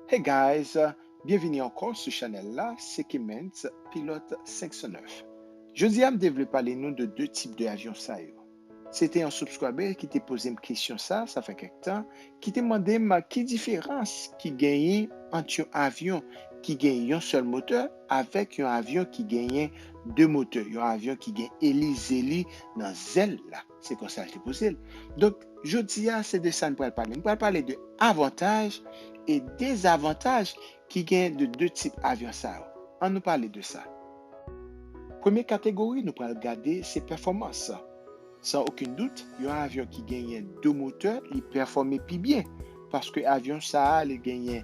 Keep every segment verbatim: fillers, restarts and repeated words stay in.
Hey guys, byenvini ankò sou chanèl la, se Kemens, pilòt senk san nèf. Jodi a, m te vle pale nou de de tip de avyon sa yo. Se te yon subscriber ki te poze m kesyon sa, sa fè kèk tan, ki te mande m ki diferans ki genyen ant yon avyon ki gen yon sèl motè avèk yon avyon ki genyen de motè, yon avyon ki gen elize li nan zèl la. Se konsa l te poze l. Donk, jodi a, se de sa n pral pale. N pral pale de avantaj e dezavantaj ki gen de de tip avyon sa yo. Ann nou pale de sa. Premye kategori nou pral gade se pèfòmans. San okenn dout, yon avyon ki genyen de motè, li pèfòme pi byen, paske avyon sa a, li genyen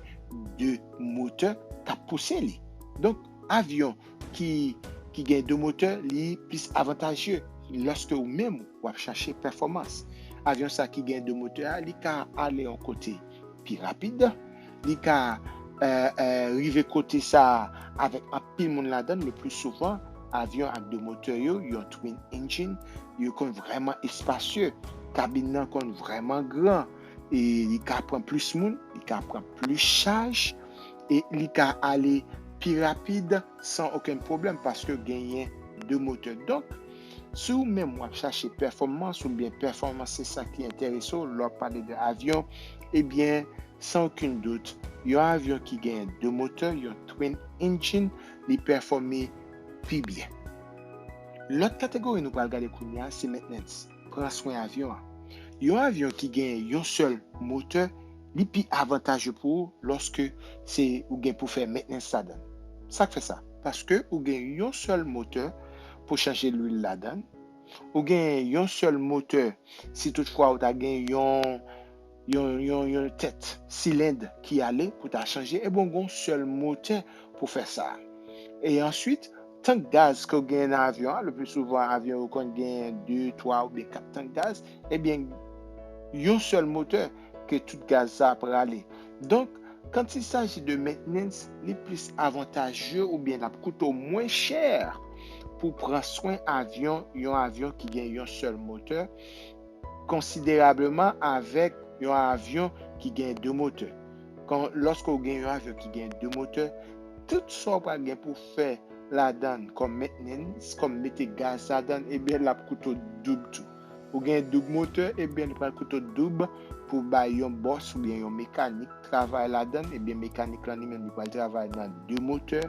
de motè k ap pouse li. Donk, avyon ki, ki gen de motè, li plis avantaje lòske ou menm w ap chache pèfòmans. Avyon sa ki gen de motè a, li ka ale yon kote pi rapid, li ka, eh, eh, rive kote sa a avèk anpil moun ladan l. Le pli souvan, avyon ak de motè yo, yon twin engine, yo konn vrèman espasye. Kabin nan konn vrèman gran. E li ka pran plis moun, li ka pran plis chaj, e li ka ale pi rapid san okenn pwoblèm paske genyen de motè. Donk, si w menm w ap chache pèfòmans oubyen pèfòmans se sa ki enterese w lè w ap pale de avyon, ebyen, san okenn dout, yon avyon ki genyen de motè, yon twin engine, li pèfòme pi byen. Lòt kategori nou pral gade kounye a, se maintenance, pran swen avyon an. Yon avyon ki gen yon sèl motè, li pi avantaje pou ou lòske se ou gen pou fè maintenance ladan l. Sa k fè sa? Paske ou gen yon sèl motè pou chanje lwil ladan l. Ou gen yon sèl motè, si toutfwa ou ta gen yon, yon, yon, yon tèt silend ki ale pou ta chanje, ebyen, ou gen yon sèl motè pou fè sa. E answit, tank gaz ke w gen nan avyon an, le pli souvan, avyon yo konn gen de, twa oubyen kat tank gaz, ebyen, yon sèl motè ke tout gaz sa a prale. Donk, quand il s'agit de maintenance, li plis avantaje oubyen l ap koute w mwen chè pou pran swen avyon, yon avyon ki gen yon sèl motè, konsiderableman avèk yon avyon ki gen de motè. Kan, lòske w gen yon avyon ki gen de motè, tout sa w pral gen pou fè ladan l kòm maintenance, kòm mete gaz ladan l, ebyen, l ap koute w doub tou. Ou gen doub motè, ebyen, li pral koute w doub pou bay yon bòs oubyen yon mekanik travay ladan l, ebyen, mekanik lan li menm, li pral travay nan de motè,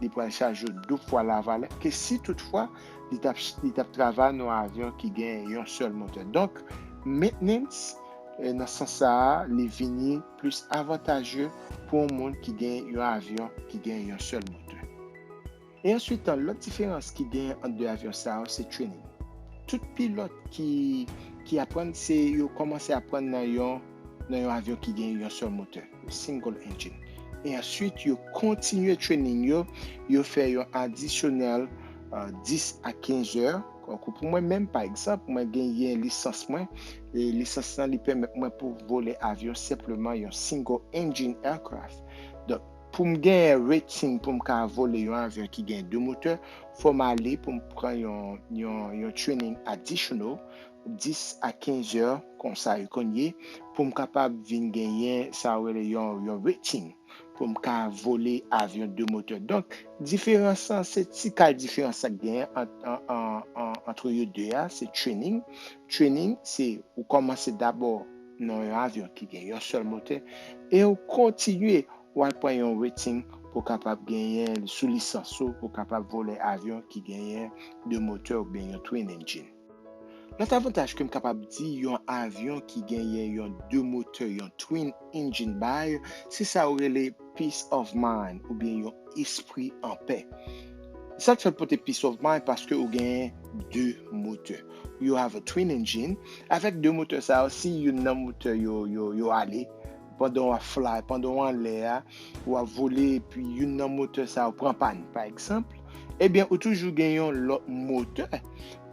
li pral chaje w doub fwa lavalè, ke si toutfwa li t ap, li t ap travay nan yon avyon ki gen yon sèl motè. Donk, maintenance, eh, nan sans sa a, li vini plis avantaje pou yon moun ki gen yon avyon ki gen yon sèl motè. E answit, lòt diferans ki gen ant de avyon sa yo, se training. Tout pilòt ki, ki aprann, se yo kòmanse aprann nan yon, nan yon avyon ki gen yon sèl motè, single engine. E answit, yo kontinye training yo, yo fè yon adisyonèl, eh, dis a kenz è. Tankou pou mwen menm, pa egzanp, mwen genyen lisans mwen, e lisans lan li pèmèt mwen pou vole avyon senpleman yon single engine aircraft. Donk, pou m genyen rating pou m ka vole yon avyon ki gen de motè, fò m ale pou m pran yon, yon, yon training additional, dis a kenz è, konsa yo konn ye, pou m kapab vin genyen sa yo rele yon, yon rating, pou m ka vole avyon de motè. Donk, diferans lan, se ti kal diferans sa k genyen ant, an, an, an, ant yo de a, se training. Training, se ou kòmanse dabò nan yon avyon ki gen yon sèl motè, e ou kontinye, w al pran yon rating pou w kapab genyen sou lisans ou, pou w kapab vole avyon ki genyen de motè oubyen yon twin engine. Lòt avantaj ke m kapab di yon avyon ki genyen yon de motè, yon twin engine bay, se sa yo rele peace of mind oubyen yon espri anpè. Sa k fè l pote peace of mind? Paske ou genyen de motè. You have a twin engine. Avèk de motè sa yo, si youn nan motè yo, yo, yo ale, pandan w ap fly, pandan w anlè a, w ap vole, epi youn nan motè sa yo pran pàn, pa egzanp, ebyen, ou toujou gen yon lòt motè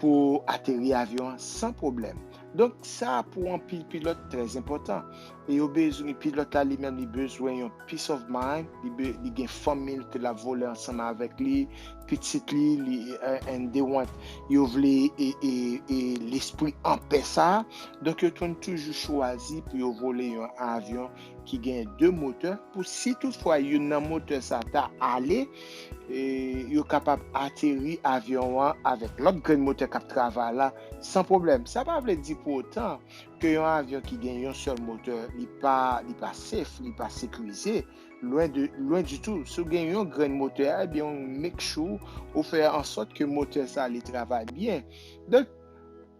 pou ateri avyon an san pwoblèm. Donk, sa pou anpil pilòt trè enpòtan. E yo bezwen, pilòt la li menm, li bezwen yon peace of mind, li, be- li gen fanmi l ke l ap vole ansanm avèk li, pitit li, li, eh, and they want, yo vle e, e, e lespri anpè sa. Donk, yo konn toujou chwazi pou yo vole yon avyon ki gen de motè, pou si toutfwa youn nan motè sa ta ale, e, yo kapab ateri avyon an avèk lòt grenn motè k ap travay la san pwoblèm. Sa pa vle di pou otan ke yon avyon ki gen yon sèl motè, li pa, li pa safe, li pa sekirize. Lwen de, lwen ditou. Si w gen yon grenn motè, ebyen, w make sure ou fè an sòt ke motè sa li travay byen. Donk,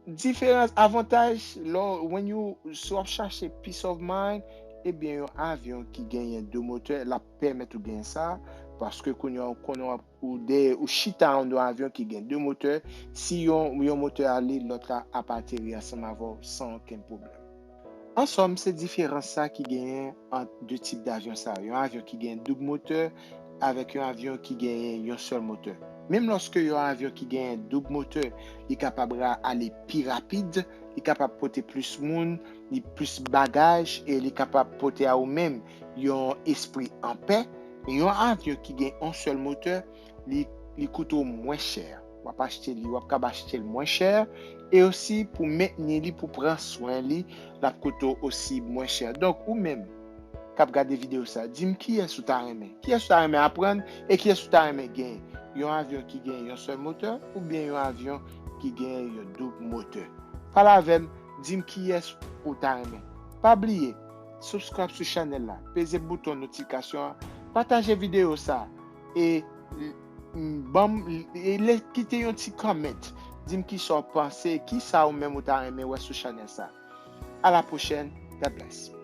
diferans, avantaj, lò, when you, si w ap chache peace of mind, ebyen, yon avyon ki genyen de motè, l ap pèmèt ou gen sa, paske kounye a, ou konnen w ap, ou de, ou chita anndan yon avyon ki gen de motè, si yon, yon motè ale, lòt la ap ateri ansanm avè w san okenn pwoblèm. An sòm, se diferans sa ki genyen ant de tip davyon sa yo. Yon avyon ki gen doub motè avèk yon avyon ki genyen yon sèl motè. Menm lòske yon avyon ki genyen doub motè, li kapab ra-, ale pi rapid, li kapab pote plis moun, li plis bagaj, e li kapab pote a ou menm yon espri anpè. Yon avyon ki gen yon sèl motè, li, li koute w mwen chè. W ap achte li, w ap kab achte l mwen chè. E osi, pou mentni li, pou pran swen li, l ap koute w osi mwen chè. Donk, ou menm k ap gade videyo sa, di m kiyès ou ta renmen. Kiyès ou ta renmen aprann e kiyès ou ta renmen genyen. Yon avyon ki gen yon sèl motè oubyen yon avyon ki gen yon doub motè. Pale avè m, di m kiyès ou ta renmen. Pa bliye, subscribe sou chanèl la, peze bouton notifikasyon an, pataje videyo sa, e, mm, ban m, e le-, kite yon ti comment. Di m kisa w panse, kisa ou menm ou ta renmen wè sou chanèl sa. A la pwochèn, God bless.